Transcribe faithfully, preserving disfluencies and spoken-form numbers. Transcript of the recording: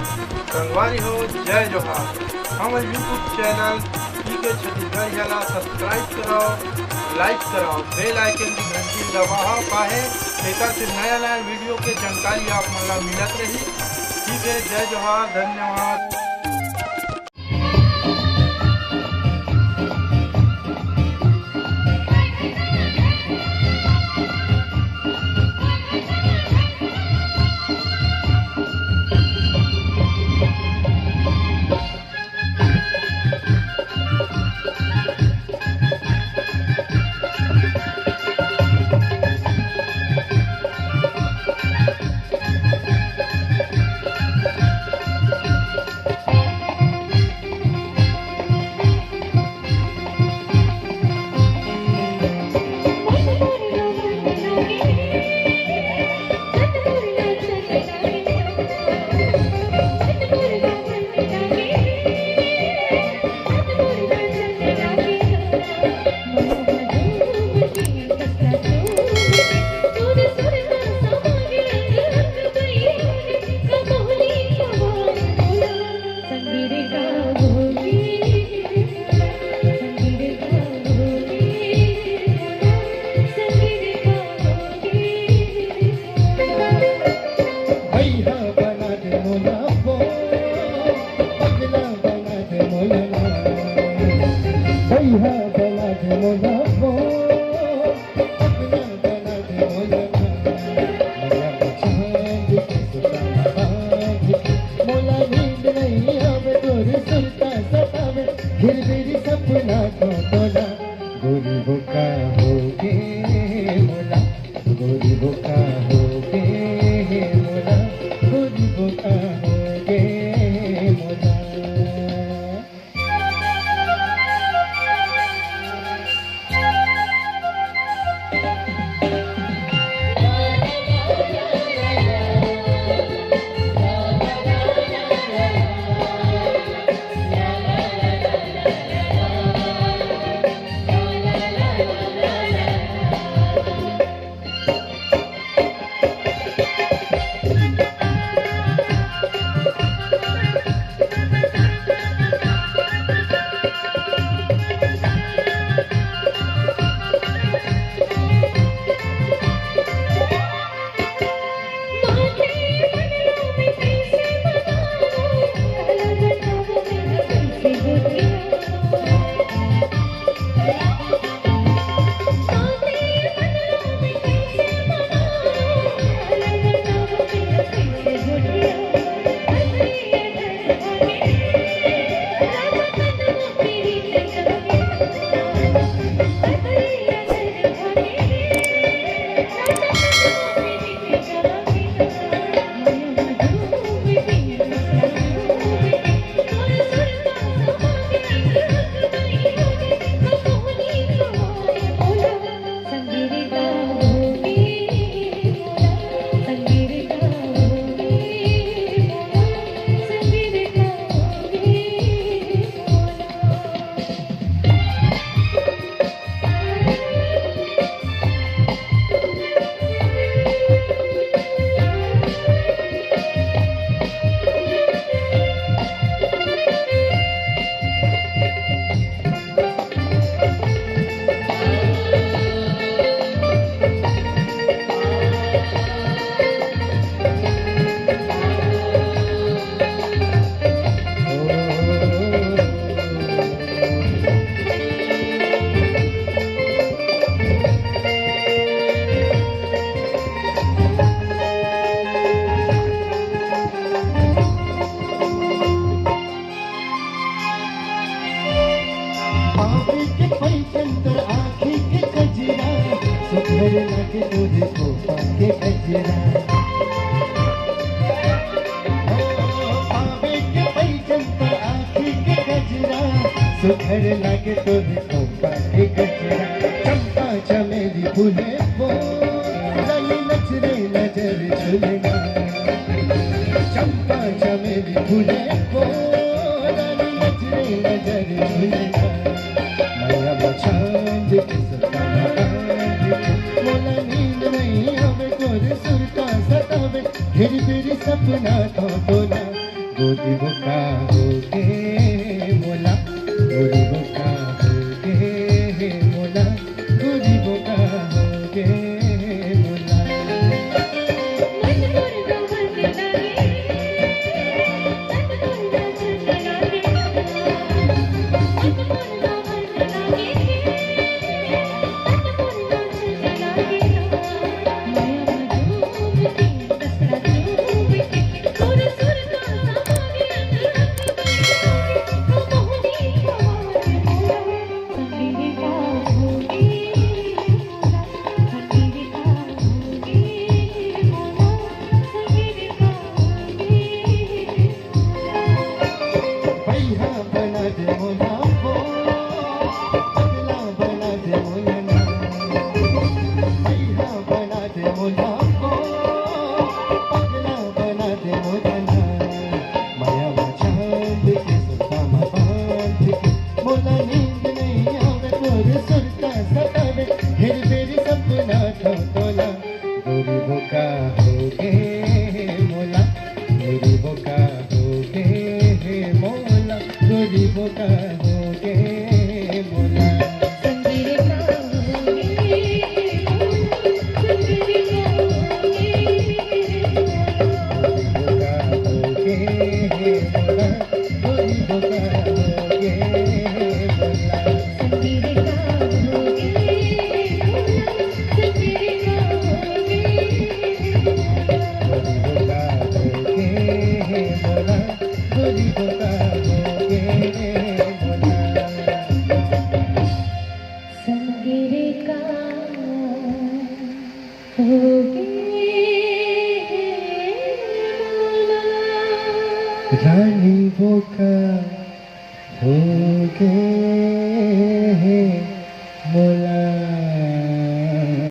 संगवारी हो, जय जोहार। हमर YouTube चैनल पीके छत्तीसगढ़िया ला सब्सक्राइब कराओ, लाइक कराओ, बेल आइकन की घंटी दबाओ, काहे एकर से नया नया वीडियो के जानकारी आप मन ला मिलत रही। ठीक है, जय जोहार, धन्यवाद। भैया बना दे मोला वो, पगला बना दे मोला ना। भैया बना दे मोला वो, पगला बना दे मोला ना। मोला चांद के सुल्तानाबाद के, मोला नींद नहीं आवे, तोर सुरता सतावे, फिर मेरी सपना को तोला। गोरी वो का होगे मोला, गोरी वो का होगे मोला, गोरी वो का होगे मोला। पावे के पैजन तोर आँखी के कजरा, सुघर लागे तोरे खोपा के गजरा। ओ, पावे के पैजन तोर आँखी के कजरा, सुघर लागे तोरे खोपा के गजरा। चंपा चमेली फूले वो, लाली नजरे नजर झूले ना। चंपा चमेली फूले वो, लाली नजरे नजर झूले ना। मया मछांद के सताना आंद के, मोला नींद नहीं आवे, तोरे सुरता सतावे, फिर फिर सपना तो तोला। गोरी बोका होगे मोला, गोरी बोका होगे मोला, गोरी बोका होगे मोला। भैया बना दे मोला वो, पगला बना दे मोला ना। भैया बना दे मोला वो, पगला बना दे मोला ना। माया मा चांद के सुरता मा बांध के, मोला नींद नहीं आवे, तोर सुरता सतावे, हेर बेर सपना तो तोला। गोरी बोका होगे मोला, गोरी बोका होगे मोला, गोरी बोका होगे मोला। संगीरे का होगे, संगीरे का होगे, गोरी बोका होगे मोला, गोरी बोका होगे मोला। संगीरे का होगे मोला, संगीरे का होगे। गोरी बोका होगे मोला, गोरी बोका होगे मोला। संगीरे का होगे मोला। रानी बोका होगे मोला।